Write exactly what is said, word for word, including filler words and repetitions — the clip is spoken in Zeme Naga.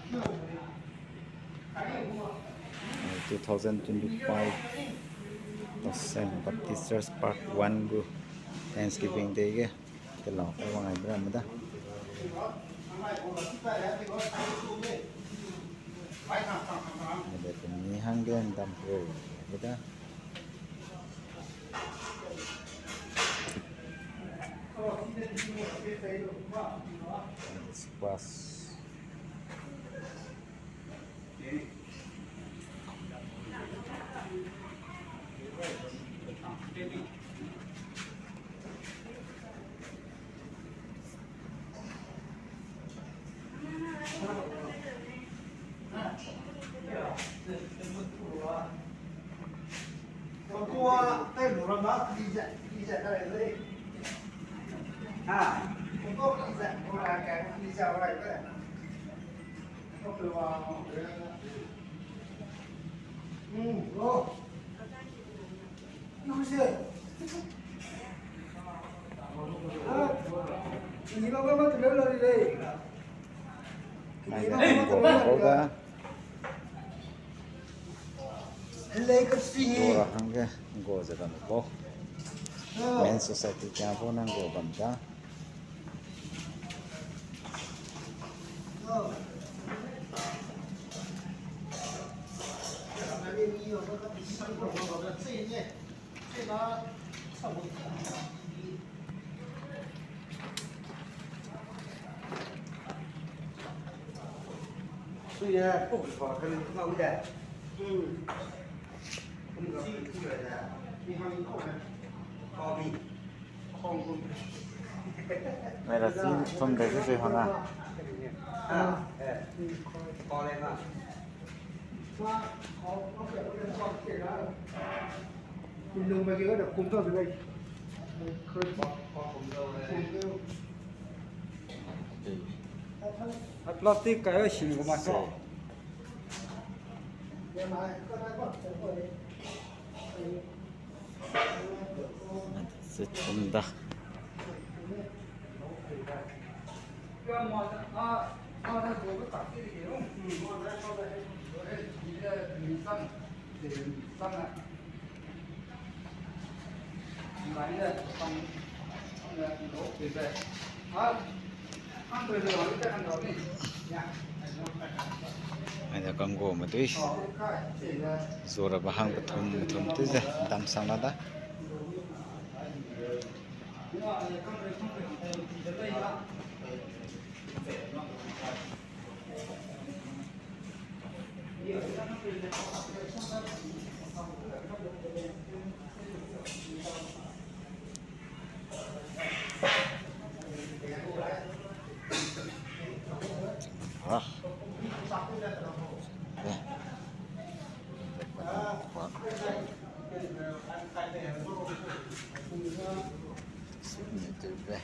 Two thousand twenty-five Tosen Baptist Church Part one gu Thanksgiving Day ge kelau ta wang ai bra me da. Mede pe mi hangge ndam pe da. Squash. Ai, da, nggo bam bau da. Dora hangge nggo ze bam bau. Men Society kia bau na nggo bam da. Nai ra chi thum de se se hang a. Plastic ka yo sing gu ma so. Se chum da. Ai da kanggo me tui. Zora ba hang pethum pethum tui ze dam sang la da. Ah. Sini tebe.